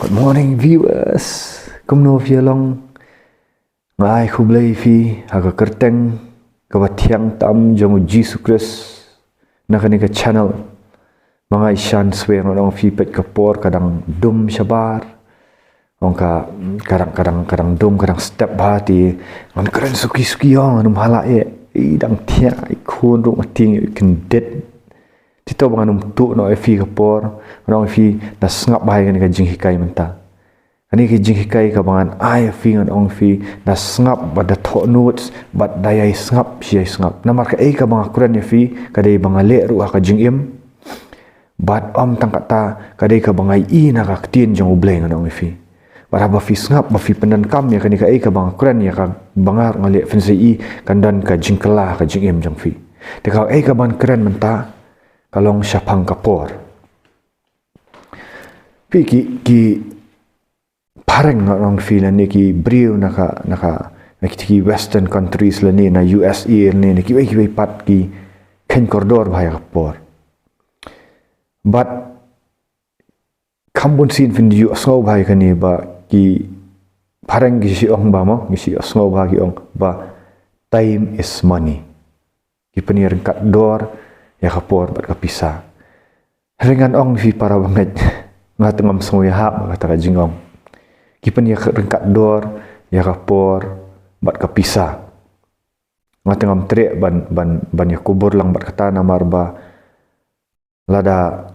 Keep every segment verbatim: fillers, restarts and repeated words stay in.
Good morning, viewers. Kumno phi ïa long? Nga ai khublei ïa phi ha ka kyrteng kaba thiang tam jong u Jisu Khrist na kane ka channel. Ma nga i shan swer ngan ong ïa phi, peit ka por ka dang dum shabar. Ong ka, ka dang, ka dang, ka dang dum, ka dang step bha te. Ngan kren suki suki ong, ngan ym hala eh. I dang thiah, i khun ruh nga tieng, i kyndit. Te to ba ngan ym tuh noh ïa phi ka por, ngan ong ïa phi, da sngap bha ïa kane ka jinghikai mynta. Kane ka jinghikai kaba ngan ai ïa phi, ngan ong ïa phi, da sngap bad da thoh notes bad da ïai sngap shi ïai sngap. Namar kaei kaba nga kren ïa phi ka dei ba nga leh ruh ha ka jingim. Bad ym tang katta, ka dei kaba nga ïohi na ka ktien jong U Blei, ngan ong ïa phi. Bad haba phi sngap, ba phi pyndonkam ïa kane kaei kaba nga kren, ïa kaba nga ruh nga leh, phin sa ïohi kan don ka jingkylla ha ka jingim jong phi. Te kaei kaba ngan kren mynta ka long shaphang ka por. Phi, ki, ki phareng, ngan ong ïa phi, lane ki briew na ka, na ka, na ki, ki western countries lane na U S A lane na kiwei kiwei pat ki kheiñ kordor bha ïa ka por. Bad kham bun sien phin ïohsngew bha ïa kane ba ki phareng ki shu ong ba mo, ki shu ïohsngew bha ki ong ba time is money. Ki pynïaryngkat dor ïa ka por bad ka pisa. Hynrei ngan ong ïa phi para bangeit, nga te ngam sngewïahap ïa kata ka jingong. Ki pynïaryngkat dor ïa ka por bad ka pisa. Nga te ngam treh ban, ban, ban ïa kubur lang bad kata, namar ba lada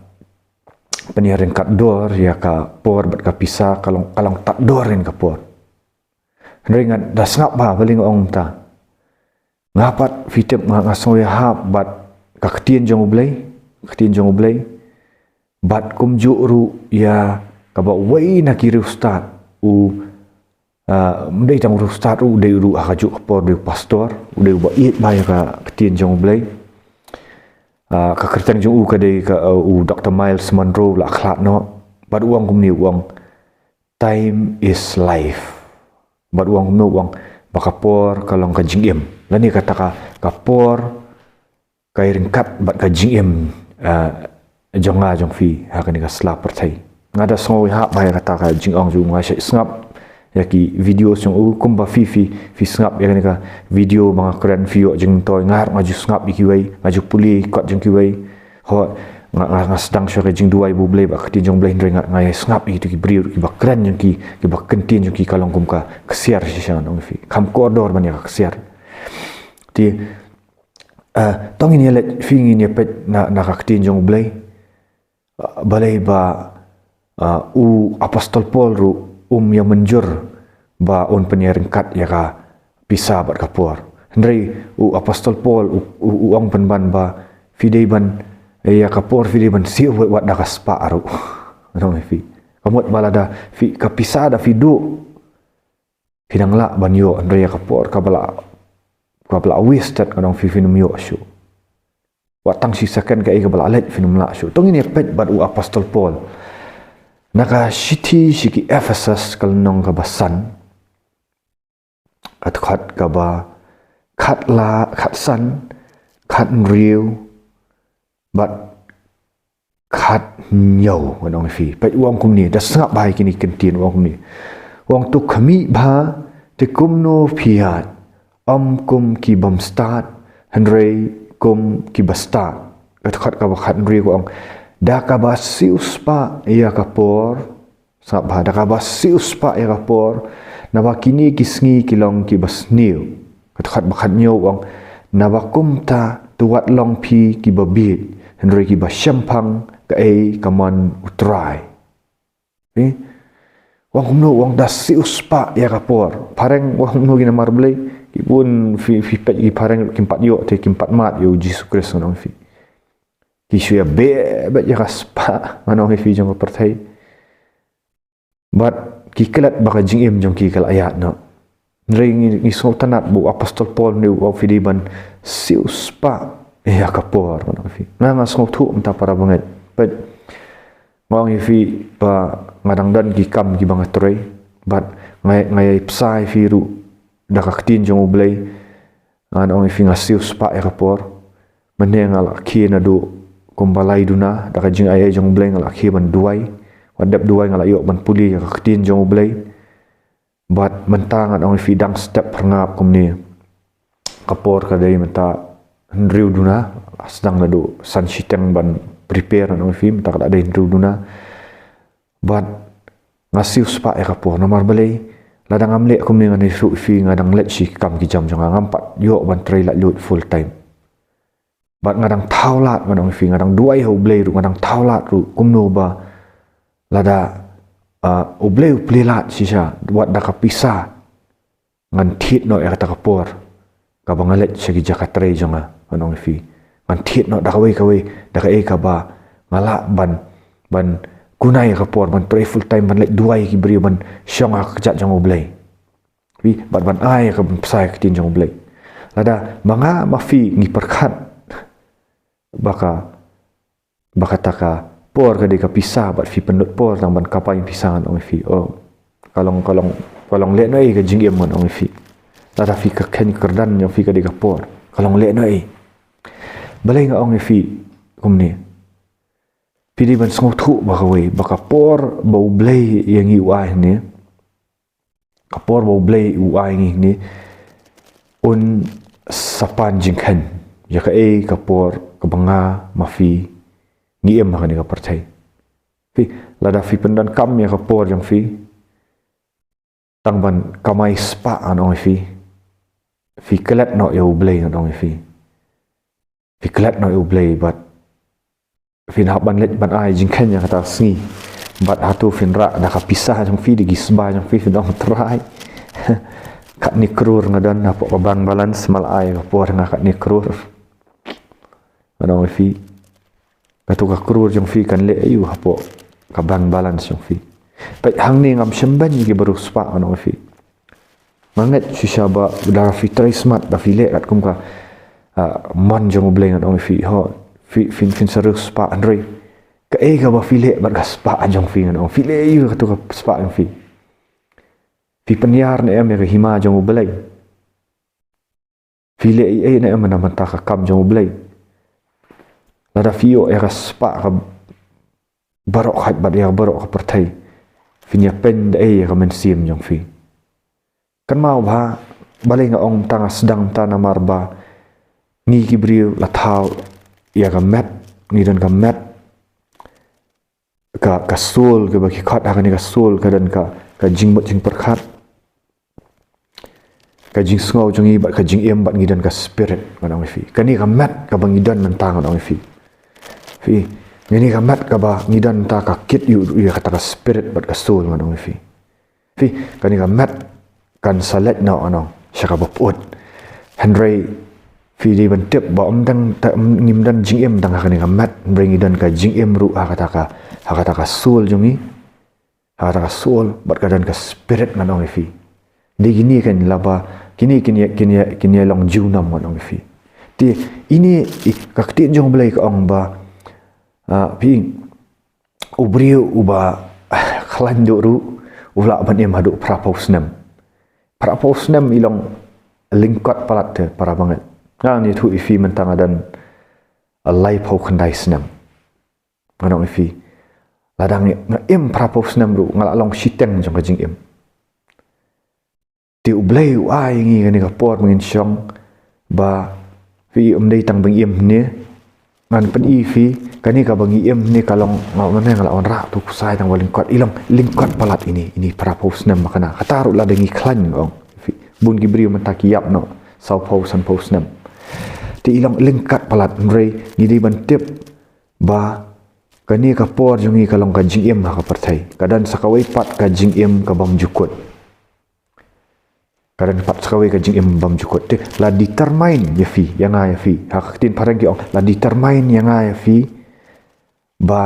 pynïaryngkat dor ïa ka por bad ka pisa, ka long, ka long tad dor ïa ka por. Hynrei nga da sngap bha, balei nga ong mynta. Nga pat, phi tip, nga, nga sngewïahap bad ka ktien jong U Blei, ka ktien jong U Blei. Bad kumjuh ruh ïa kaba uwei na ki riewstad, u, ah, ym dei tang u riewstad ruh, u dei ruh ha kajuh ka por u dei u pastor, u dei uba ïeit bha ïa ka ktien jong U Blei. Ah, ka kyrteng jong u ka dei ka, ah, u Doctor Myles Munroe, la khlad noh. Bad u ong kumne, u ong, time is life. Bad u ong kumno, u ong ba ka por ka long ka jingim. Lane kata ka, ka por ka ïaryngkat bad ka jingim, ah, jong nga jong phi ha kane ka sla pyrthei. Nga da sngewïahap bha ïa kata ka jingong jong u, nga shait sngap ïa ki video jong u, kumba phi, phi, phi sngap ïa kane ka video ba nga kren, phi ïoh jingmyntoi, nga ruh nga ju sngap ïa kiwei, nga ju pule kot jong kiwei. Ho, nga, nga, nga sdang shuwa ka jingduwai ba U Blei bad ka ktien jong U Blei, hynrei nga, nga ïai sngap ïa kito ki briew kiba kren jong ki, kiba kyntien jong ki ka long kum ka ksiar shisha, ngan ong ïa phi. Kham kordor ban ïa ka ksiar. Te, ah, to ngin ïa leit, phi, ngin ïa peit na, na ka ktien jong U Blei. Ah, balei ba, ah, u Apostol Paul ruh um ïa mynjur ba un pynïaryngkat ïa ka pisa bad ka por. Hynrei u Apostol Paul u, u, u ong pynban ba phi dei ban, ïa ka por phi dei ban siew wat, wat da ka spah ruh. Ngan ong ïa phi. Ka mut ba lada phi, ka pisa da phi duh, phi dang lah ban ïoh, hynrei ïa ka por kaba la, kaba la wasted, ngan ong ïa phi, phin ym ïoh shuh. Wat tang shi second kaei kaba la leit phin ym lah shuh. To ngin ïa peit bad u Apostol Paul na ka shithi sha ki Ephesus, ka lynnong kaba san, ka dkhot kaba khatla-, khatsan, khathynriew bad khathynñiew, ngan ong ïa phi. Peit, u ong kumne, da sngap bha ïa kine ki kyntien, u ong kumne. U ong, to khmih bha, te kumno phi ïaid, ym kum ki bym stad, hynrei kum kiba stad. Ka dkhot kaba khathynriew ka ong, da kaba siewspah ïa ka por, sngap bha, da kaba siewspah ïa ka por, naba kine ki sngi ki long kiba sniew. Ka dkhot ba khathynñiew u ong, naba kumta to wat long phi kiba bieit, hynrei kiba shemphang kaei ka mon U Trai. Eh? U ong kumno, u ong da siewspah ïa ka por. Phareng u ong kumno, ki namar Blei, ki bun, phi, phi peit, ki phareng kim pat ïoh, te kim pat mad ïa u Jisu Khrist, ngan ong ïa phi. Ki shu ïa beh, beh ïa ka spah, ngan ong ïa phi, jong ka pyrthei. Bad ki klet ba ka jingim jong ki ka la ïaid noh. Hynrei ngi, ngi sngewtynnat ba u Apostol Paul u ong phi dei ban siewspah ïa ka por, ngan ong ïa phi. Nga, nga sngewthuh mynta para bangeit. Peit, nga ong ïa phi ba nga dang don ki kam kiba nga trei. Bad nga, nga ïai bsa ïa phi ruh da ka ktien jong U Blei. Ngan ong ïa phi, nga siewspah ïa ka por. Mynne nga la khie naduh kumba lai duna, da ka jingaiei jong U Blei nga la khie ban duwai. Wat dep duwai, nga la ïoh ban pule ïa ka ktien jong U Blei. Bad mynta ngan ong ïa phi dang step pyrngap kumne. Ka por ka dei mynta hynriew duna, sdang naduh san shiteng ban prepare ngan ong ïa phi, mynta ka la dei hynriew duna. Bad nga siew spah ïa ka por, namar balei, lada ngam leh kumne ngan ïathuh ïa phi nga dang leit sha ki kam ki jam jong nga, ngam pat ïoh ban trei laitluid full time. Bad nga dang thaw lad ngan ong ïa phi, nga dang duwai ha U Blei ruh, nga dang thaw lad ruh, kumno ba lada, ah, U Blei u plie lad shisha, wat da ka pisa, ngan thied noh ïa kata ka por kaba nga leit sha ki jaka trei jong nga, ngan ong ïa phi. Ngan thied noh da kawei kawei, da kaei kaba nga lah ban, ban kuna ïa ka por, ban trei full time, ban leit duwai ki briew, ban shong ha ka kjat jong U Blei. Phi, bad ban ai ka, ban pynshai ka ktien jong U Blei. Lada ma nga ma phi ngi pyrkhat ba ka, ba kata ka por ka dei ka pisa, bad phi pynlut por tang ban kapai pisa ngan ong ïa phi. Oh, ka long, ka long, ka long lehnohei ka jingim ngan ong ïa phi. Lada phi ka khein kyrdan jong phi ka dei ka por, ka long lehnohei. Balei nga ong ïa phi kumne? Phi dei ban sngewthuh ba kawei, ba ka por ba U Blei ïa ngi u ai hangne, ka por ba U Blei u ai ngi hangne, un sa pan jingkhein ïa kaei ka por kaba nga ma phi ngi im ha kane ka pyrthei. Phi, lada phi pyndonkam ïa ka por jong phi tang ban kamai spah ngan ong ïa phi, phi klet noh ïa U Blei ngan ong ïa phi. Phi klet noh ïa U Blei bad phin hap ban leit ban ai jingkhein ïa kata ka sngi. Bad hato phin rah da ka pisa jong phi, da ki sbai jong phi, phin ong Trai, katne klur nga don hapoh ka bank balance, ma la ai ka por nga katne klur. Ngan ong ïa phi, kato ka klur jong phi kan leh aïu hapoh ka bank balance jong phi? Peit hangne ngam shym beiñ ïa ki ba riewspah, ngan ong ïa phi. Nga ngeit shisha ba lada phi trei smat, lada phi leh katkum ka, ah, mon jong U Blei ngan ong ïa phi, ho, phi, phin, phin sa riewspah, hynrei kaei kaba phi leh bad ka spah jong phi ngan ong, phi leh aïu kato ka spah jong phi? Phi pynïar ne em ïa ka hima jong U Blei? Phi leh ei ei ne em na bynta ka kam jong U Blei? Lada phi ïoh ïa ka spah ka baroh khat bad ïa ka baroh ka pyrthei, phin ïa pyndonkam da ei ïa ka mynsiem jong phi? Kynmaw ba, balei nga ong tang nga sdang mynta, namar ba ngi ki briew la thaw ïa ka met, ngi don ka met, ka, ka soul, kaba ki khot ha kane ka soul, ka don ka, ka jingmut jingpyrkhat, ka jingsngew jong ngi bad ka jingim, bad ngi don ka spirit ngan ong ïa phi. Kane ka met kaba ngi don mynta ngan ong ïa phi. Phi, kane ka met kaba ngi don mynta ka kit ïa u, ïa kata ka spirit bad ka soul ngan ong ïa phi. Phi, kane ka met kan sa leit noh ngan ong sha kaba pyut. Hynrei phi dei ban tip ba ym dang ta, ym, ngim don jingim tang ha kane ka met, hynrei ngi don ka jingim ruh ha kata ka, ha kata ka soul jong ngi. Ha kata ka soul bad ka don ka spirit ngan ong ïa phi. Dei kine kan laba, kine, kine, kine, kine long junom ngan ong ïa phi. Te ine i, ka ktien jong U Blei ka ong ba, ah, phi, u briew uba khlaiñ duh ruh u lah ban im haduh phraphew snem. Phraphew snem i long lyngkot palat te para bangeit. Ngan ïathuh ïa phi mynta nga don laiphew khyndai snem. Ngan ong ïa phi, lada nga, nga im phraphew snem ruh nga la long shiteng jong ka jingim. Te U Blei u ai ngi kane ka por ba ngin shong ba, phi, ym dei tang ba ngi im hangne. Ngan pyni ïa phi, kane kaba ngi im hangne ka long, nga, nga, nga la wanrah tu kusai tang ba lyngkot, i long lyngkot palat ine, ine phraphew snem ba kane. Kata ruh lada ngi khlaiñ, nga ong. Phi, bun ki briew mynta ki ïap noh sawphew sanphew snem. Te i long lyngkot palat, hynrei ngi dei ban tip ba kane ka por jong ngi ka long ka jingim ha ka pyrthei. Ka don sa kawei pat ka jingim ka bymjukut. Ka don pat sa kawei ka jingim bymjukut. Te la determine ïa phi, ïa nga ïa phi. Ha ka ktien phareng ki ong, la determine ïa nga ïa phi ba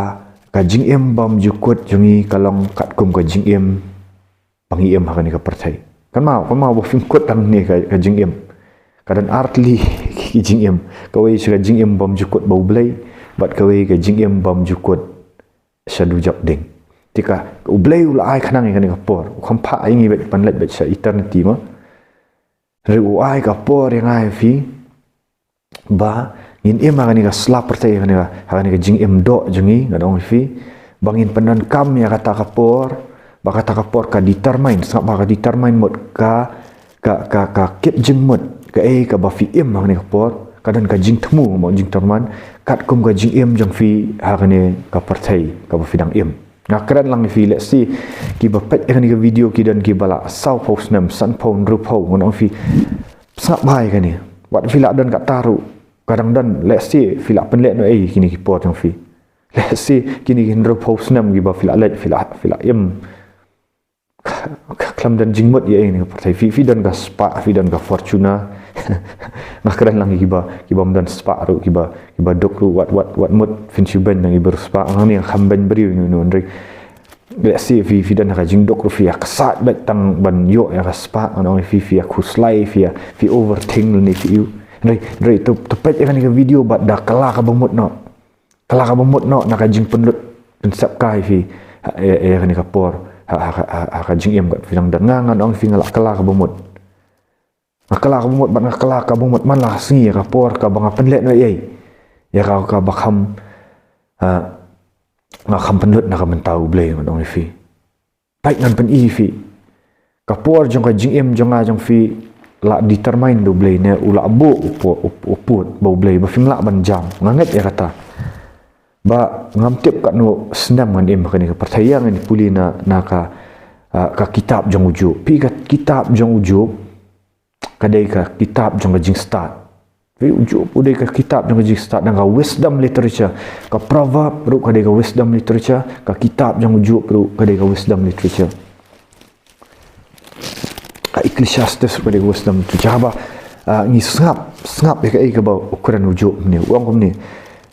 ka jingim bymjukut jong ngi ka long katkum ka jingim ba ngi im ha kane ka pyrthei. Kynmaw, kynmaw ba phim kut tang ne ka, ka jingim. Ka don artylli ki jingim. Kawei sha ka jingim bymjukut bad U Blei, bad kawei ka jingim bymjukut sha dujok ding. Te ka U Blei u la ai khnang ïa kane ka por. U kham phah ïa ngi beit ban leit beit sha eternity mo. Hynrei u ai ka por ïa nga ïa phi ba ngin im ha kane ka sla pyrthei, ha kane ka, ha kane ka jingim doh jong ngi, ngan ong ïa phi, ba ngin pyndonkam ïa kata ka por, ba kata ka por ka determine, sngap ba ka determine mut ka, ka, ka, ka kit jingmut, kaei kaba phi im ha kane ka por, ka don ka jingthmu mo jingtyrmen, katkum ka jingim jong phi ha kane ka pyrthei, kaba phi dang im. Nga kren lang ïa phi lehse, kiba peit ïa kane ka video ki don kiba la saw phew snem, san phew, hynriew phew, ngan ong ïa phi, sngap bha ïa kane. Wat phi la don katta ruh, ka dang don, lehse, phi la pynlehnohei, kine ki por jong phi. Lehse, kine ki hynriew phew snem kiba phi la leit, phi la, phi la im. Ka, ka khlem don jingmut ïa ïa kane ka pyrthei. Phi, phi don ka spah, phi don ka Fortuner. Nga kren lang ïa kiba, kibym don spah ruh, kiba, kiba duk ruh, wat, wat, wat mut, phin shu beiñ lang ïa kiba spah. Nga ni kham beiñ briew ïa uno uno hynrei. Lehse phi, phi don ka jingduk ruh phi ïa ksaid beit tang ban ïoh ïa ka spah, ngan ong ïa phi, phi ïa khuslai, phi ïa, phi overthink lane phi ïoh. Hynrei, hynrei to, to peit ïa kane ka video bad da kylla kaba mut noh. Kylla kaba mut noh na ka jingpynlut pynsep kai phi ha, ïa, ïa kane ka por ha, ha, ha, ha ka jingim kaba phi dang don. Nga ngan ong ïa phi nga la kylla kaba mut. Nga kylla kaba mut bad nga kylla kaba mut man la ka sngi ïa ka por kaba nga pynlehnohei. Ïa ka, kaba kham, ah, nga kham pynlut na ka bynta U Blei ngan ong ïa phi. Peit ngan pyni ïa phi. Ka por jong ka jingim jong nga jong phi la determine da U Blei ne u la buh u pu-, u, u pud ba U Blei ba phim lah ban jam. Nga ngeit ïa kata. Ba ngam tip katno snem ngan im ha kane ka pyrthei, ïa ngan pule na, na ka, ah, ka kitab jong u Job. Phi ka kitab jong u Job. Ka dei ka kitab jong ka jingstad. Phi, u Job u dei ka kitab jong ka jingstad, dang ka wisdom literature. Ka Proverb ruh ka dei ka wisdom literature, ka kitab jong u Job ruh ka dei ka wisdom literature. Ka Ecclesiastes ruh ka dei ka wisdom literature. Haba, ah, ngi sngap, sngap ïa kaei kaba u kren u Job mynne, u ong kumne.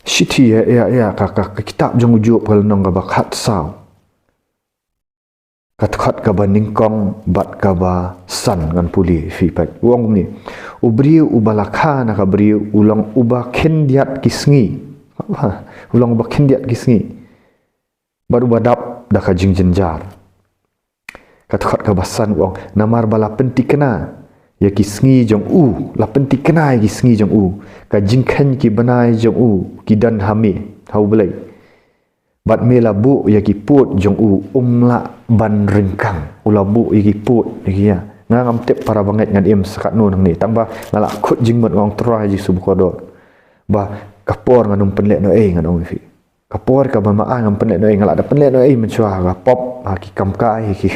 Shithi ïa, ïa, ïa, ka, ka, ka kitab jong u Job ka lynnong kaba khatsaw. Ka dkhot kaba nyngkong bad kaba san ngan pule ïa phi peit. U ong kumne. U briew uba la kha na ka briew u long uba khyndiat ki sngi. U long uba khyndiat ki sngi. Bad uba dap da ka jingjynjar. Ka dkhot kaba san u ong. Namar ba la pynthikna ïa ki sngi jong u, la pynthikna ïa ki sngi jong u. Ka jingkheiñ ki bnai jong u ki don ha me, ha U Blei. Bad me la buh ïa ki pud jong u, um lah ban ryngkang. U la buh ïa ki pud ïa ki ïa. Nga ngam tip para bangeit ngan im sa katno nangne. Tang ba nga la khot jingmut, nga ong Trai Jisu ba kordor. Ba ka por ngan ym pynlehnohei ngan ong ïa phi. Ka por kaba ma ai ngam pynlehnohei, nga la da pynlehnohei mynshuwa ha ka pop, ha ki kam kai, ki,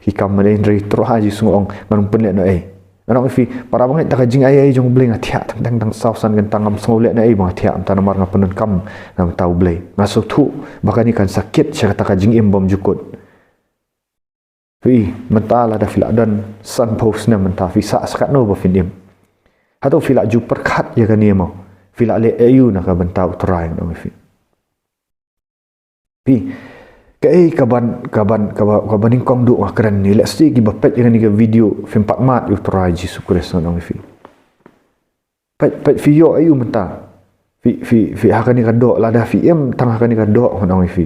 ki kam mane, hynrei Trai Jisu nga ong ngan ym pynlehnohei. Ngan ong ïa phi, para bangeit, da ka jingaiei jong U Blei nga thiah tang, tang, tang saw san kynta, ngam sngew lehnohei ba nga thiah, mynta namar nga pyndonkam na ka bynta U Blei. Nga sngewthuh ba kane kan sa kit sha kata ka jingim bymjukut. Phi, mynta lada phi la don san phew snem mynta, phi sah sa katno ba phin im. Hato phi la ju pyrkhat ïa kane mo? Phi la leh aïu na ka bynta U Trai, ngan ong ïa phi. Phi, kaei kaban, kaban, kaba, kaba nyngkong duh nga kren ne, lehse kiba peit ïa kane ka video phim pat mad ïa U Trai Jisu Khrist, ngan ong ïa phi. Peit, peit phi ïoh aïu mynta. Phi, phi, phi ha kane ka doh, lada phi im tang ha kane ka doh, ngan ong ïa phi.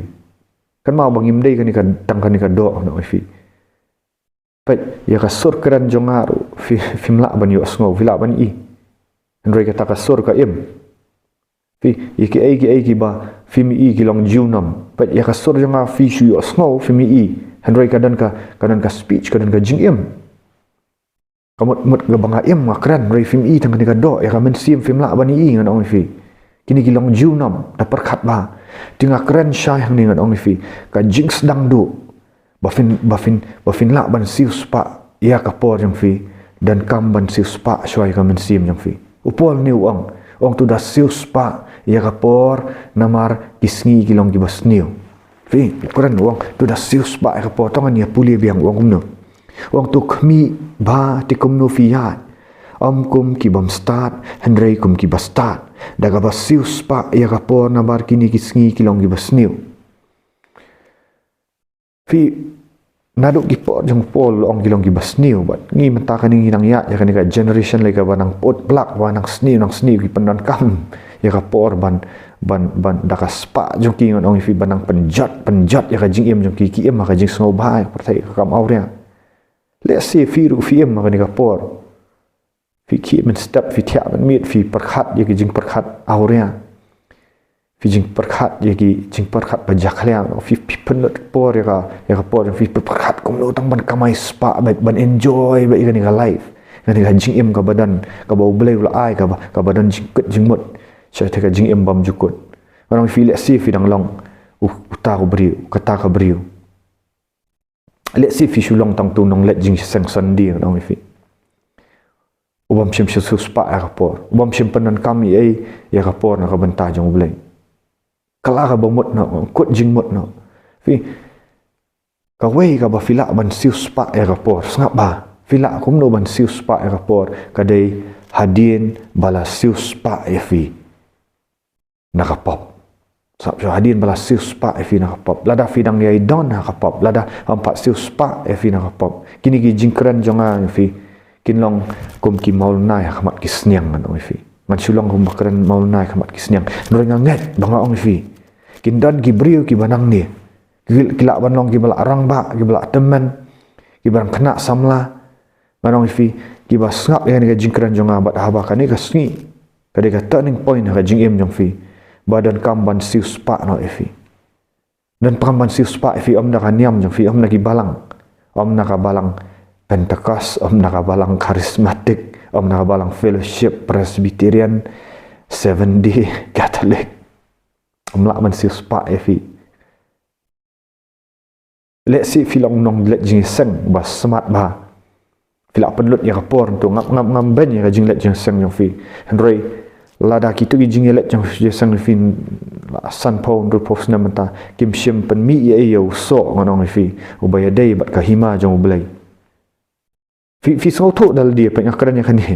Kynmaw ba ngim dei kane ka, tang kane ka doh, ngan ong ïa phi. Peit, ïa ka sur kren jong nga ruh, phi, phim lah ban ïohsngew, phi lah ban i. Hynrei kata ka sur ka im. Phi, ïa kiei kiei kiba phim i ki long junom. Peit, ïa ka sur jong nga phi shu ïohsngew, phim i. Hynrei ka don ka, ka don ka speech, ka don ka jingim. Ka mut, mut kaba nga im nga kren, hynrei phim i tang kane ka doh, ïa ka mynsiem phim lah ban i, ngan ong ïa phi. Kine ki long junom, da pyrkhat bha. Te nga kren shai hangne, ngan ong ïa phi. Ka jingsdang duh. Ba phin, ba phin, ba phin lah ban siewspah ïa ka por jong phi, donkam ban siewspah shuwa ïa ka mynsiem jong phi. U Paul ne u ong, u ong to da siewspah ïa ka por namar ki sngi ki long kiba sniew. Phi, u kren u ong to da siewspah ïa ka por, to ngan ïa pule biang, u ong kumno. U ong to khmih bha te kumno phi ïaid. Ym kum ki bym stad, hynrei kum kiba stad. Da kaba siewspah ïa ka por namar kine ki sngi ki long kiba sniew. Phi, naduh ki por jong u Paul u ong ki long kiba sniew, bad ngi mynta kane ngi nang ïaid ïa kane ka generation lei kaba nang put blak, ba nang sniew, nang sniew, ki pyndonkam ïa ka por ban, ban, ban da ka spah jong ki, ngan ong ïa phi, ban nang pynjot, pynjot ïa ka jingim jong ki, ki im ha ka jingsngewbha, ïa ka pyrthei, ka kam awria. Lehse phi ruh phi im ha kane ka por. Phi khih mynstep, phi thiah mynmiet, phi pyrkhat ïa ki jingpyrkhat awria. Phi jingpyrkhat ïa ki jingpyrkhat ba jakhlia, phi, phi pynlut por ïa ka, ïa ka por, phi pyrkhat kumno tang ban kamai spah bad ban enjoy bad ïa kane ka life. Kane ka jingim kaba don, kaba U Blei u la ai, kaba, kaba don jingkut jingmut. Sha kata ka jingim bymjukut. Ngan ong ïa phi, lehse phi dang long u, uta u briew, kata ka briew. Lehse phi shu long tang utu u nongleit jingïaseng Sunday, ngan ong ïa phi. U bym shym shu spah ïa ka por. U bym shym pyndonkam ei ei ïa ka por na ka bynta jong U Blei. Kylla kaba mut noh, kut jingmut noh. Phi, kawei kaba phi lah ban siew spah ïa ka por. Sngap bha. Phi lah kumno ban siew spah ïa ka por. Ka dei hadien ba la siew spah ïa phi na ka pop. Sngap shuh, hadien ba la siew spah ïa phi na ka pop. Lada phi dang ïai don ha ka pop, lada ym pat siew spah ïa phi na ka pop, kine ki jingkren jong nga ïa phi kin long kum ki mawlynnai ha khmat ki sniang, ngan ong ïa phi. Ngan shu long kum ba kren mawlynnai ha khmat ki sniang. Hynrei nga ngeit ba nga ong ïa phi, kin don ki briew kiba nangne, ki, ki lah ban long kiba la rangbah, kiba la tymmen, kiba dang khynnah samla, ngan ong ïa phi, kiba sngap ïa kane ka jingkren jong nga, bad haba kane ka sngi ka dei ka turning point ha ka jingim jong phi, ba donkam ban siew spah noh ïa phi. Donkam ban siew spah ïa phi, ym na ka niam jong phi, ym na ki balang, ym na ka balang Pentecost, ym na ka balang Charismatic, ym na ka balang Fellowship, Presbyterian, Seventh Day, Catholic. Ym lah ban siew spah ïa phi. Lehse phi long u nongleit jingïaseng ba smat bha. Phi lah pynlut ïa ka por, to ngam, ngam, ngam beiñ ïa ka jingleit jingïaseng jong phi. Hynrei lada kito ki jingïaleit jingïaseng jong phi la sanphew hynriewphew snem mynta kim shym pynmih ei ei ïa u soh, ngan ong ïa phi, uba ïadei bad ka hima jong U Blei. Phi, phi sngewthuh da lade, peit nga kren ïa kane.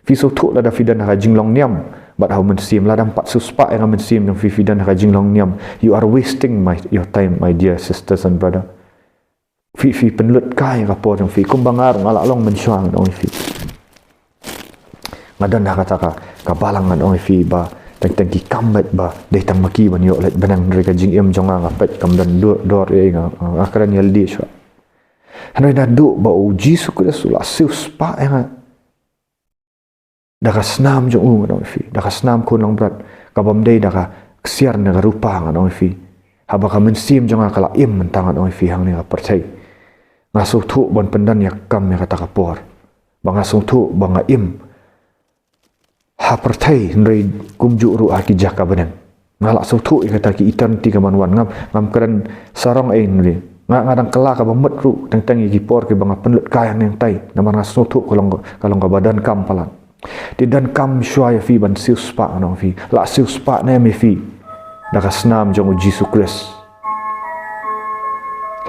Phi sngewthuh lada phi don ha ka jinglong niam bad ha u Mynsiem, lada ym pat siew spah ïa ka Mynsiem jong phi, phi don ha ka jinglong niam. You are wasting my, your time, my dear sisters and brother. Phi, phi pynlut kai ïa ka por jong phi, kumba nga ruh nga la long mynshuwa, ngan ong ïa phi. Nga don ha kata ka, ka balang, ngan ong ïa phi, ba teng teng ki kam beit ba dei tang ma ki ban ïoh leit bneng, hynrei ka jingim jong nga, nga peit kam don dor, dor ei ei, nga, nga kren ïa lade shuwa. Hynrei naduh ba U Jisu Khrist u la siew spah ïa nga da ka snam jong u, ngan ong ïa phi, da ka snam Khun Langbrot, ka bym dei da ka ksiar ne ka rupa, ngan ong ïa phi. Haba ka mynsiem jong nga ka la im mynta, ngan ong ïa phi, hangne ha pyrthei, nga sngewthuh ban pyndon ïa ka kam ïa kata ka por. Ba nga sngewthuh ba nga im ha pyrthei, hynrei kumjuh ruh ha ki jaka bneng. Nga la sngewthuh ïa kata, ki eternity ka ban wan. Ngam, ngam kren sarong ei, hynrei nga, nga dang kylla kaba mut ruh teng teng ïa ki por kiba nga pynlut kai hangne hangtai, namar nga sngewthuh ka long, ka long kaba donkam palat. Te donkam shuwa ïa phi ban siew spah, ngan ong ïa phi. La siew spah ne em ïa phi da ka snam jong U Jisu Khrist?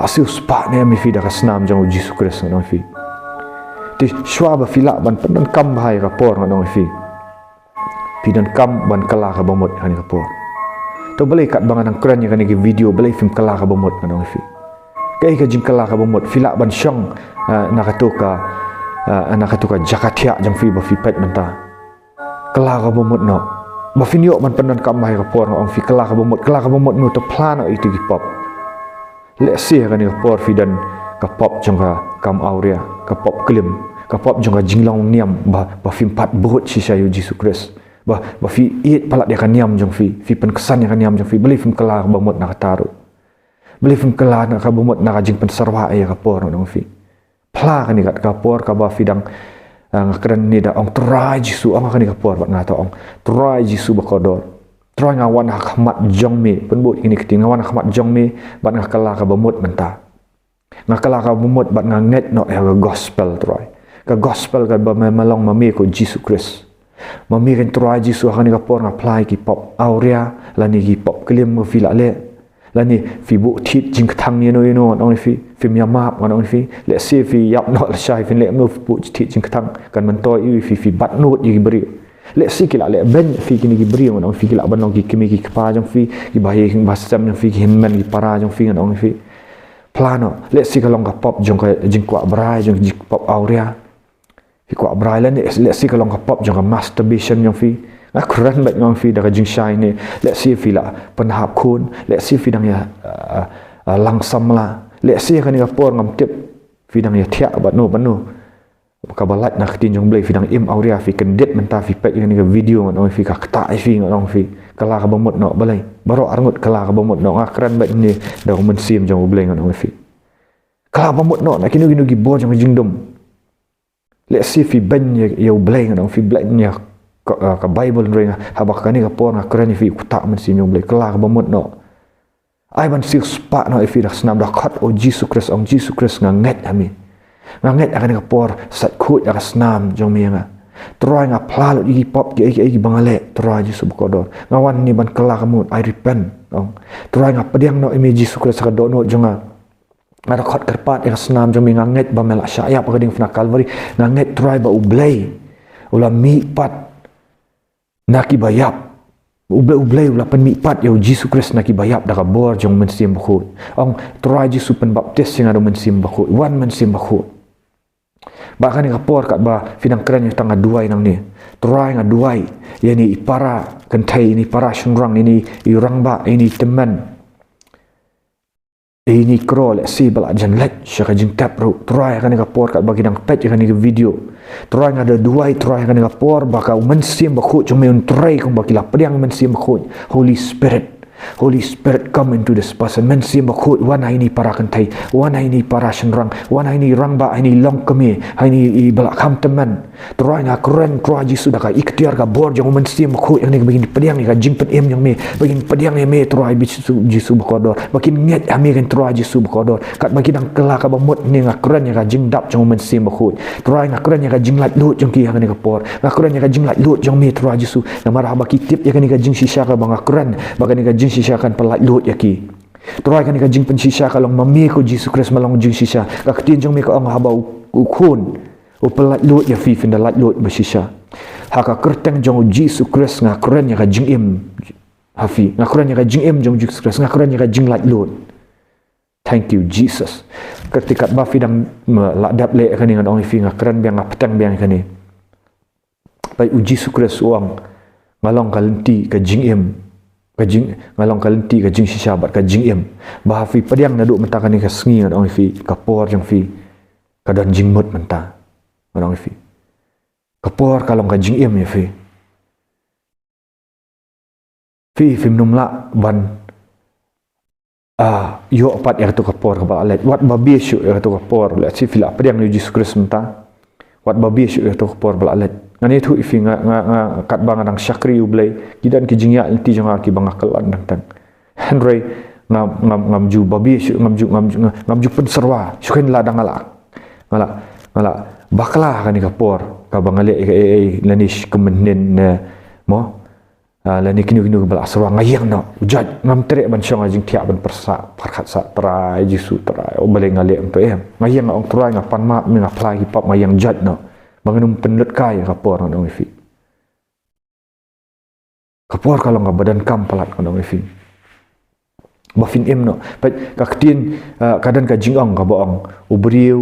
La siew spah ne em ïa phi da ka snam jong U Jisu Khrist, ngan ong ïa phi? Te shuwa ba phi lah ban pyndonkam bha ïa ka por, ngan ong ïa phi, phi donkam ban kylla kaba mut ha kane ka por. To balei katba nga nang kren ïa kane ka video, balei phim kylla kaba mut, ngan ong ïa phi? Kaei ka jingkylla kaba mut? Phi lah ban shong, ah, na kato ka, ah, na kato ka jaka thiah jong phi ba phi peit mynta. Kylla kaba mut noh. Ba phin ïoh ban pyndonkam bha ïa ka por, ngan ong ïa phi, kylla kaba mut. Kylla kaba mut noh? To phla noh ïa kito ki pop. Lehse ha kane ka por phi don ka pop jong ka kam awria, ka pop klim, ka pop jong ka jinglong niam ba, ba phim pat bud shisha ïa U Jisu Khrist. Ba, ba phi ïeit palat ïa ka niam jong phi, phi pynksan ïa ka niam jong phi. Balei phim kylla kaba mut na kata ruh? Balei phim kylla kaba mut na ka jingpynsyrwa ïa ka por, ngan ong ïa phi? Phla kane ka, ka por kaba phi dang, ah, nga kren ne da ong, Trai Jisu, ong ha kane ka por bad nga, to ong, Trai Jisu ba kordor, Trai, nga wan ha khmat jong me. Pynbud kine ki ktien, nga wan ha khmat jong me bad nga kylla kaba mut mynta. Nga kylla kaba mut bad nga ngeit noh ïa ka gospel, Trai. Ka gospel kaba me, me long ma me ko Jisu Khrist. Ma me ko Trai Jisu, ha kane ka por nga phla ïa ki pop awria lane ki pop klim ba phi la leh. Lane phi buh thied jingkthang ïano ïano, ngan ong ïa phi, phim ïamap, ngan ong ïa phi. Lehse phi ïap noh lashai, phin leh kumno, phi buh thied jingkthang, kan myntoi ïa phi, phi bat nud ïa ki briew. Lehse ki la leh beiñ ïa phi kine ki briew, ngan ong ïa phi, ki lah ban long ki kmie ki kpa jong phi, ki bahaïing bahasem jong phi, ki hynmen ki para jong phi, ngan ong ïa phi. Phla noh. Lehse ka long ka pop jong ka jingkwah brai, jong ka jingpop awria. Phi kwah brai lane, lehse ka long ka pop jong ka masturbation jong phi. Nga kren beit, ngan ong ïa phi, da ka jingshai ne. Lehse phi la pynhap khun, lehse phi dang ïa, ah, ah, lang samla. Lehse ha kane ka por, ngam tip, phi dang ïa thiah bad no bad no. Kaba lait na ka ktien jong U Blei, phi dang im awria, phi kyndit mynta, phi peit ïa kane ka video, ngan ong ïa phi, ka ktah ïa phi, ngan ong ïa phi, kylla kaba mut noh balei. Baroh arngut kylla kaba mut noh. Nga kren beit hangne da U Mynsiem jong U Blei, ngan ong ïa phi. Kylla kaba mut noh na kino kino ki bor jong ka jingdum. Lehse phi beiñ ïa, ïa U Blei, ngan ong, phi beiñ ïa ka, ka, ka Bible, hynrei nga, haba kane ka por nga kren ïa phi, U Ktah Mynsiem jong U Blei, kylla kaba mut noh. Ai ban siewspah noh ïa phi da ka snam, da ka khot, O Jisu Khrist, ong, Jisu Khrist, nga ngeit ha me. Nga ngeit ha kane ka por, sait khuid da ka snam jong me ïa nga. Trai, nga phla lut ïa ki pop, kiei kiei kiba nga leh, Trai Jisu bakordor. Nga wan hangne ban kylla kaba mut, I repent, ong. Trai, nga pdiang noh ïa me Jisu Khrist ha ka dohnud jong nga. Nga da khot kyrpad ïa ka snam jong me, nga ngeit ba me la shah ïap ha ka diengphna Kalbari. Nga ngeit, Trai, ba U Blei u la mihpat na kiba ïap. U Blei, U Blei u la pynmihpat ïa U Jisu Khrist na kiba ïap da ka bor jong U Mynsiem Bakhuid. Ong, Trai Jisu, pynbaptis ïa nga da U Mynsiem Bakhuid. Wan Mynsiem Bakhuid. Bad kane ka por katba phi dang kren ïa kata, nga duwai nangne. Trai, nga duwai ïa ine i para kynthei, ine i para shynrang, ine i rangbah, ine i tymmen, ine i kro, lehse ba la jan leit sha ka jingtep ruh. Trai, ha kane ka por katba ki dang peit ïa kane ka video, Trai, nga da duwai, Trai, ha kane ka por ba ka U Mynsiem Bakhuid jong me un trei kumba ki la pdiang U Mynsiem Bakhuid. Holy Spirit, Holy Spirit, come into this person. Mynsiem Bakhuid, wan ha ine i para kynthei, wan ha ine i para shynrang, wan ha ine i rangbah, ha ine i longkmie, ha ine i ba la kham tymmen. Trai, nga kren, Trai Jisu, da ka iktiar, ka bor jong U Mynsiem Bakhuid, ïa kine ba kin pdiang ïa ka jingpynim jong me, ba kin pdiang ïa me, Trai Jisu, Jisu bakordor, ba kin ngeit ha me, kane Trai Jisu bakordor. Katba ki dang kylla kaba mut hangne, nga kren ïa ka jingdap jong U Mynsiem Bakhuid. Trai, nga kren ïa ka jinglaitluid jong ki ha kane ka por. Nga kren ïa ka jinglaitluid jong me, Trai Jisu. Namar haba ki tip ïa kane ka jingshisha kaba nga kren, ba kane ka jingshisha kan pynlaitluid ïa ki. Trai, kane ka jingpynshisha ka long ma me, ko Jisu Khrist, ma long jingshisha. Ka ktien jong me ka ong, haba u, u khun u pynlaitluid ïa phi, phin da laitluid ba shisha. Ha ka kyrteng jong U Jisu Khrist nga kren ïa ka jingim ha phi. Nga kren ïa ka jingim jong U Jisu Khrist. Nga kren ïa ka jinglaitluid. Thank you, Jesus. Kyrteng, katba phi dang, mm, la dep leh ïa kane, ngan ong ïa phi, nga kren biang, nga bteng biang ïa kane. Peit, U Jisu Khrist u ong, nga long ka lynti, ka jingim, ka jing, nga long ka lynti, ka jingshisha bad ka jingim. Ba ha phi pdiang naduh mynta kane ka sngi, ngan ong ïa phi, ka por jong phi ka don jingmut mynta, ngan ong ïa phi. Ka por ka long ka jingim ïa phi. Phi, phim nym lah ban, ah, ïoh pat ïa kato ka por kaba la leit. Wat babe shuh ïa kato ka por. Lehse phi la pdiang ïa U Jisu Khrist mynta, wat babe shuh ïa kato ka por ba la leit. Ngan ïathuh ïa phi, nga, nga, nga, katba nga dang shakri U Blei, ki don ki jingïaid lynti jong nga kiba nga kylla teng teng. Hynrei ngam, ngam, ngam ju babe shuh, ngam ju, ngam ju, ngam, ngam ju pynsyrwa. Shuh kein lada nga la, nga la, nga la bakla ha kane ka por kaba nga leh ïa kaei kaei, lane shi kumne ne, mo. Ah, lane kino kino ba la syrwa, nga ïeng noh, judge, ngam treh ban shong ha jingthiah ban pyrsad, pyrkhat sa, Trai Jisu, Trai, oh, balei nga leh kumto, em. Nga ïeng, nga ong, Trai, nga pan map ïa me, nga phla ïa ki pop, nga ïeng, judge noh. Ba ngan ym pynlut kai ïa ka por, ngan ong ïa phi. Ka por ka long kaba donkam palat, ngan ong ïa phi. Ba phin im noh. Peit, ka ktien, ah, ka don ka jingong kaba ong, u briew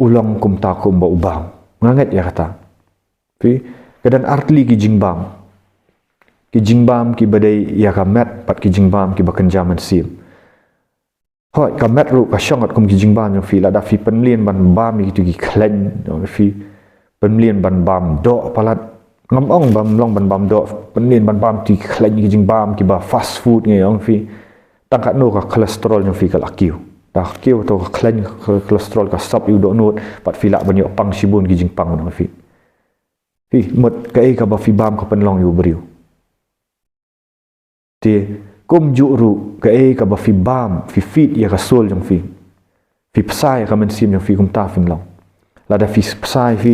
u long kumta kumba u bam. Nga ngeit ïa kata. Phi, ka don artylli ki jingbam. Ki jingbam kiba dei ïa ka met, bad ki jingbam kiba kynja mynsiem. Hooid, ka met ruh ka shong kum ki jingbam jong phi, lada phi pynmlien ban bam ïa kito ki khleiñ, jong phi pynmlien ban bam doh palat. Ngam ong ba ym long ban bam doh, pynmlien ban bam kito ki khleiñ, ki jingbam kiba fast food, ngi ong phi. Tang katno ka cholesterol jong phi ka la kiew. Da kiew to ka khleiñ, ka cholesterol ka sop ïa u dohnud, bad phi lah ban ïoh pang shibun ki jingpang, ngan ong ïa phi. Phi, mut kaei kaba phi bam ka pynlong ïa u briew. Te kumjuh ruh, kaei kaba phi bam, phi feed ïa ka soul jong phi. Phi bsa ïa ka mynsiem jong phi, kumta phin long. Lada phi bsa ïa phi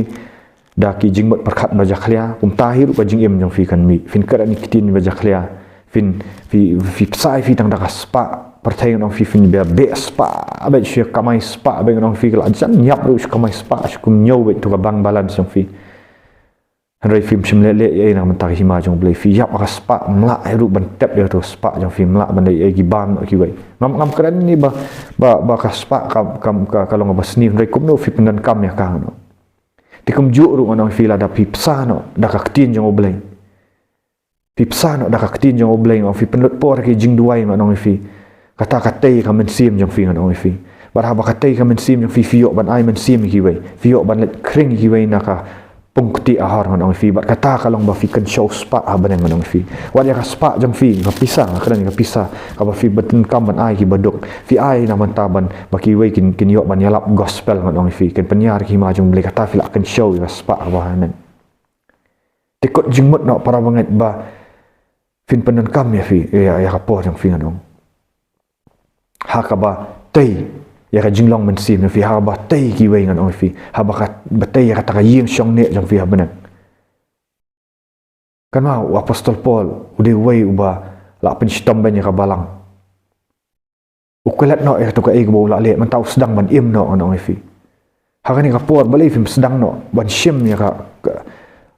da ki jingmut pyrkhat ba jakhlia, kumta hi ruh ka jingim jong phi kan mih. Phin kren ïa ki ktien ba jakhlia. Phin, phi, phi bsa ïa phi tang da ka spah. Pyrthei ngan ong ïa phi, phin beh, beh spah, beh shu kamai spah, beh ngan ong ïa phi, ka la jan ïap ruh shu kamai spah, shu kumjuh beh tu ka bank balance jong phi. Hynrei phim shym leh leh ei ei na ka bynta ka hima jong U Blei. Phi ïap ha ka spah, ym lah ei ruh ban tep ïa kato ka spah jong phi, ym lah ban leh ei ei, ki bam noh kiwei. Ngam, ngam kren ïa kane ba, ba, ba ka spah ka, ka, ka, ka long kaba sniew, hynrei kumno phi pyndonkam ïa ka, noh. Te kumjuh ruh ngan ong ïa phi, lada phi bsa noh da ka ktien jong U Blei. Phi bsa noh da ka ktien jong U Blei, ngan ong ïa phi, pynlut por ha ki jingduwai, ngan ong ïa phi. Kata ka tei ka mynsiem jong phi, ngan ong ïa phi. Bad haba ka tei ka mynsiem jong phi, phi ïoh ban ai mynsiem ïa kiwei, phi ïoh ban leit khring ïa kiwei na ka pung kti ahor, ngan ong ïa phi. Bad kata ka long ba phi kynshew spah ha bneng, ngan ong ïa phi. Wat ïa ka spah jong phi, ka pisa, nga kren ïa ka pisa kaba phi pyndonkam ban ai ki baduk, phi ai na bynta ban ba kiwei kin, kin ïoh ban ïalap gospel, ngan ong ïa phi, kin pynïar ïa ka hima jong U Blei. Kata phi lah kynshew ïa ka spah kaba ha bneng. Te kut jingmut noh, para bangeit, ba phin pyndonkam ïa phi, ïa, ïa ka por jong phi, ngan ong, ha kaba tei ïa ka jinglong mynsiem jong phi, ha kaba tei kiwei, ngan ong ïa phi, haba ka, ba tei ïa kata ka ïing shong neh jong phi ha bneng. Kynmaw, u Apostol Paul u dei uwei uba la pynshitom beiñ ïa ka balang. U klet noh ïa kato kaei kaba u la leh, mynta u sdang ban im noh, ngan ong ïa phi. Ha kane ka por balei phim sdang noh ban shim ïa ka, ka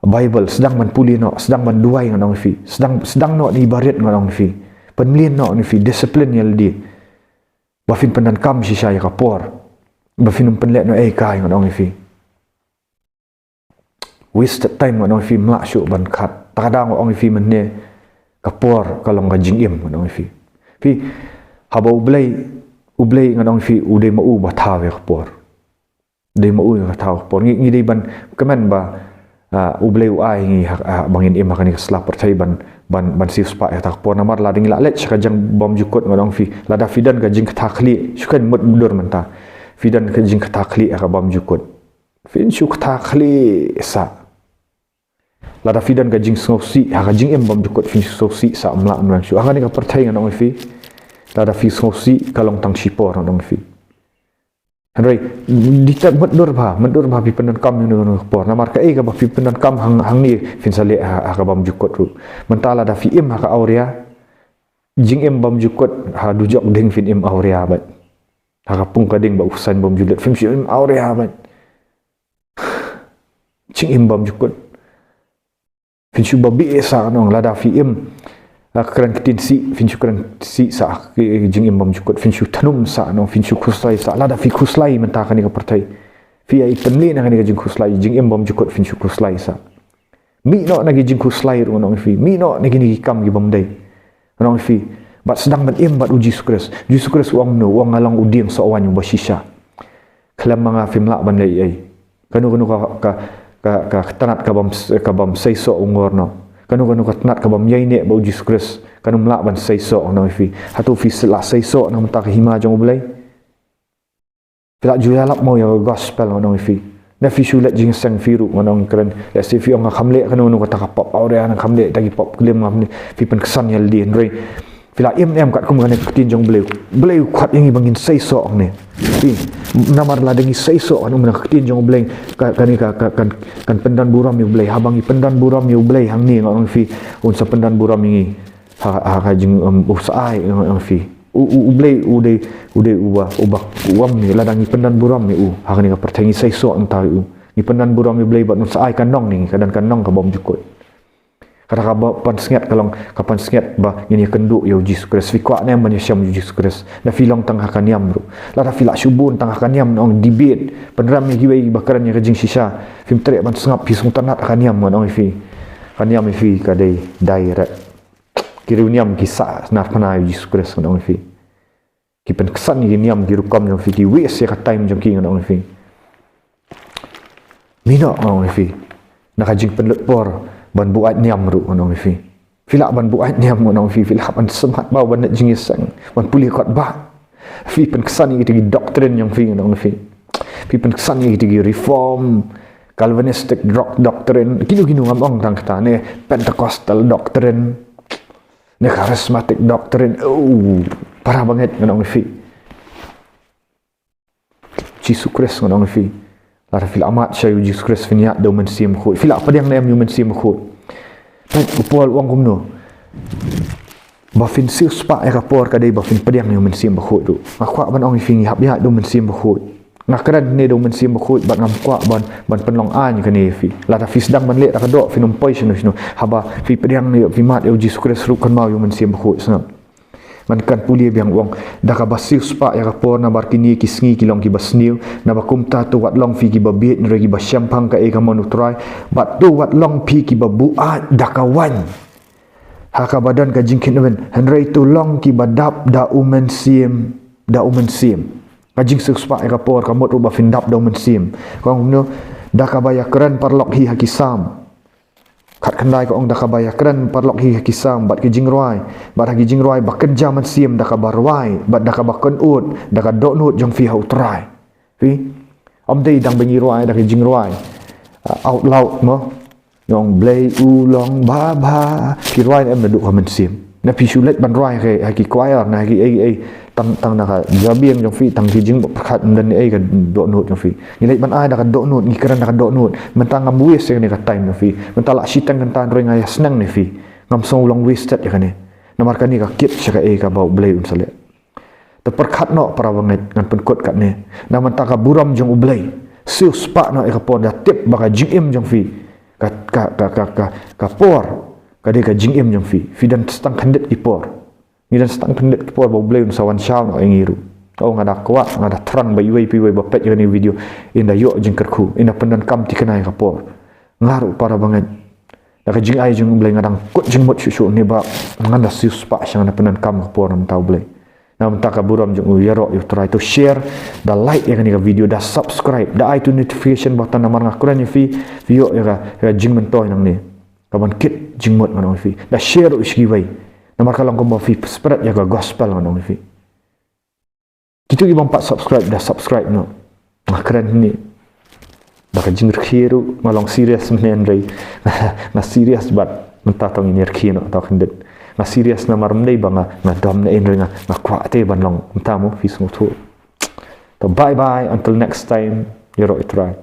Bible, sdang ban pule noh, sdang ban duwai, ngan ong ïa phi. Sdang, sdang noh da ki barit, ngan ong ïa phi. Pynmlien noh, ngan ong ïa phi, discipline ïa lade, ba phin pyndonkam shisha ïa ka por, ba phin ym pynleh noh ei kai, ngan ong ïa phi. Wasted time, ngan ong ïa phi, ym lah shuh ban khat. Ta ka daw ngan ong ïa phi mynne, ka por ka long ka jingim, ngan ong ïa phi. Phi, haba U Blei, U Blei, ngan ong ïa phi, u dei ma u ba thaw ïa ka por. Dei ma u ïa ka thaw ka por. Ngi, ngi dei ban kmen ba, ah, U Blei u ai ngi ha, ha, ba ngin im ha kane ka sla pyrthei ban, ban, ban siew spah ïa kata ka por. Namar lada ngi la leit sha ka jingbymjukut, ngan ong ïa phi, lada phi don ka jingkta khlieh, shu kren mut dur mynta. Phi don ka jingkta khlieh ha ka bymjukut, phin shu kta khlieh sah. Lada phi don ka jingsngewsih ha ka jingim bymjukut, phin shu sngewsih sah, ym lah ban shu. Ha kane ka pyrthei, ngan ong ïa phi, lada phi sngewsih ka long tang shipor, ngan ong ïa phi. Hynrei dei tang mut dur bha, mut dur bha phi pyndonkam ïa kane ka por. Namar kaei kaba phi pyndonkam hang, hangne phin sa leh ha, ha ka bymjukut ruh. Mynta lada phi im ha ka awria, jingim bymjukut, ha dujok ding phin im awria beit. Ha ka pung ka ding ba u saiñ bym ju leit, phim shu im awria beit. Jingim bymjukut, phin shu babieit sah, ngan ong. Lada phi im, ah, kren ktien sih, phin shu kren sih sah, ki jingim bymjukut, phin shu thnum sah, ngan ong, phin shu khuslai sah. Lada phi khuslai mynta ha kane ka pyrthei, phi ïai pynleh na kane ka jingkhuslai, jingim bymjukut phin shu khuslai sah. Mih noh na ki jingkhuslai ruh, ngan ong ïa phi. Mih noh na kine ki kam ki bym dei, ngan ong ïa phi. Bad sdang ban im bad U Jisu Khrist. U Jisu Khrist u ong kumno? U ong, nga long u dieng soh waiñ uba shisha. Khlem ma nga phim lah ban leh ei ei. Kano kano ka, ka, ka, ka tnat ka bym, ka bym seisoh u ngor noh. Kano kano ka tnat ka bym ïaineh bad U Jisu Khrist, kan ym lah ban seisoh, ngan ong ïa phi. Hato phi lah seisoh na ka bynta ka hima jong U Blei? Phi lah ju ïalap mo ïa ka gospel, ngan ong ïa phi? Ne phi shu leit jingïaseng phi ruh, ngan ong, kren. Lehse phi ong, nga kham leh kano kano kata ka pop awria, nga kham leh kata ki pop klim, nga kham leh. Phi pynksan ïa lade, hynrei phi la im ne em katkum kane ka ktien jong U Blei? U Blei u khot ïa ngi ba ngin seisoh hangne. Phi, namar lada ngi seisoh, kan ong, na ka ktien jong U Blei, ka, kane ka, ka, kan, kan pyndonburom ïa U Blei. Haba ngi pyndonburom ïa U Blei hangne, ngan ong ïa phi, un sa pyndonburom ïa ngi ha, ha ka jing, um, u sa ai, ngan ong ïa phi. U, u, U Blei u dei, u dei uba, uba, u ong ne, lada ngi pyndonburom ïa u ha kane ka pyrthei, ngi seisoh nangta ïa u, ngi pyndonburom ïa U Blei bad un sa ai ka nong ne ngi, ka don ka nong ka bymjukut. Kata kaba pansngiat ka long, ka pansngiat ba ngin ïakynduh ïa U Jisu Khrist. Phi kwah ne em ban ïashem ïa U Jisu Khrist? Ne phi long tang ha ka niam ruh? Lada phi lah shu bun tang ha ka niam, ngan ong, debate, pynrem ïa kiwei ba kren ïa ka jingshisha, phim treh ban sngap, phi sngewtynnat ha ka niam, ngan ong ïa phi. Ka niam ïa phi ka dei direct. Ki riewniam ki sah narphna ïa U Jisu Khrist, ngan ong ïa phi. Ki pynksan ïa ki niam ki rukom jong phi, ki waste ïa ka time jong ki, ngan ong ïa phi. Mih noh, ngan ong ïa phi, na ka jingpynlut por ban buaid niam ruh, ngan ong ïa phi. Phi lah ban buaid niam, ngan ong ïa phi, phi lah ban smat bha ban leit jingïaseng, ban pule kot bah. Phi pynksan ïa kita ki doctrine jong phi, ngan ong ïa phi. Phi pynksan ïa kita ki reform, Calvinistic doc-, doctrine, kino kino, ngam ong tang kata, ne Pentecostal doctrine, ne charismatic doctrine. Oh, para bangeit, ngan ong ïa phi. Jisu Khrist, ngan ong ïa phi. Lada phi la mad sha U Jisu Khrist, phin ïaid da U Mynsiem Bakhuid. Phi la pdiang ne em ïa U Mynsiem Bakhuid? Peit, u Paul u ong kumno? Ba phin siew spah ïa ka por ka dei ba phin pdiang ïa U Mynsiem Bakhuid ruh. Nga kwah ban ong ïa phi, ngi hap ïaid da U Mynsiem Bakhuid. Nga kren ne da U Mynsiem Bakhuid bad ngam kwah ban, ban pynlong aiñ kane ïa phi. Lada phi sdang ban leh da ka doh, phin ym poi shano shano. Haba phi pdiang ïa, phi mad ïa U Jisu Khrist ruh, kynmaw ïa U Mynsiem Bakhuid, sngap. Ngan kan pule biang, u ong, da kaba siew spah ïa ka por, namar kine ki sngi ki long kiba sniew. Naba kumta to wat long phi kiba bieit, hynrei kiba shemphang kaei ka mon U Trai. Bad to wat long phi kiba buaid da ka waiñ, ha kaba don ka jingkynwin, hynrei to long kiba dap da U Mynsiem, da U Mynsiem. Ka jingsiewspah ïa ka por ka mut ruh ba phin dap da u mynsiem. Ka ong kumno, da kaba ïakren paralok hi ha ki Salm. Khatkhyndai ka ong, da kaba ïakren paralok hi ha ki Salm bad ki jingrwai, bad ha ki jingrwai ba kynja mynsiem, da kaba rwai bad da kaba kynnoh, da ka dohnud jong phi ha U Trai. Phi, ym dei tang ba ngi rwai da ki jingrwai, ah, out loud mo. Ngi ong Blei u long babha. Ki rwai ne em naduh ka mynsiem? Na phi shu leit ban rwai ha ki choir, na ki ei ei, tang, tang na ka jabieng jong phi, tang ki jingpyrkhat, ym don ei ka dohnud jong phi. Ngi leit ban ai da ka dohnud, ngi kren da ka dohnud. Mynta ngam waste ïa kane ka time jong phi. Mynta la shiteng kynta hynrei nga ïa sneng ne phi. Ngam sngew long wasted ïa kane. Namar kane ka kit sha kaei kaba U Blei un sa leh. Te pyrkhat noh para bangeit, ngan pynkut katne. Na mynta ka burom jong U Blei, siewspah noh ïa ka por, da tip ba ka jingim jong phi, ka, ka, ka, ka, ka, ka por ka dei ka jingim jong phi. Phi don tang khyndiat ki por. Ngi don tang khyndiat ki por ba U Blei un sa wan shaw noh ïa ngi ruh. O, nga da kwah, nga da thrang ba iwei pa iwei ba peit ïa kane ka video, in da ïoh jingkyrkhu, in da pyndonkam thikna ïa ka por. Nga ruh para bangeit, da ka jingai jong U Blei nga dang kut jingmut shuh shuh ne ba ngan da siewspah sha, ngan da pyndonkam ka por na bynta U Blei. Na bynta ka burom jong U, ïaroh ïa U Trai, to share, da like ïa kane ka video, da subscribe, da ai to notification button namar nga kren ïa phi, phi ïoh ïa ka, ïa ka jingmyntoi nangne. Ka ban kit jingmut ngan ong ïa phi. Da share ruh sha kiwei. Namar ka long kumba phi spread ïa ka gospel ngan ong ïa phi. Kito ki bym pat subscribe, da subscribe noh. Nga kren hangne da ka jingrkhie ruh, nga long serious mynhynrei. Nga serious bad mynta tang ïa ngi rkhie noh, tang khyndiat. Nga serious namar ym dei ba nga, nga dom ne hynrei nga, nga kwah te ban long mynta mo, phi sngewthuh. To bye bye, until next time. Ïaroh ïa U Trai.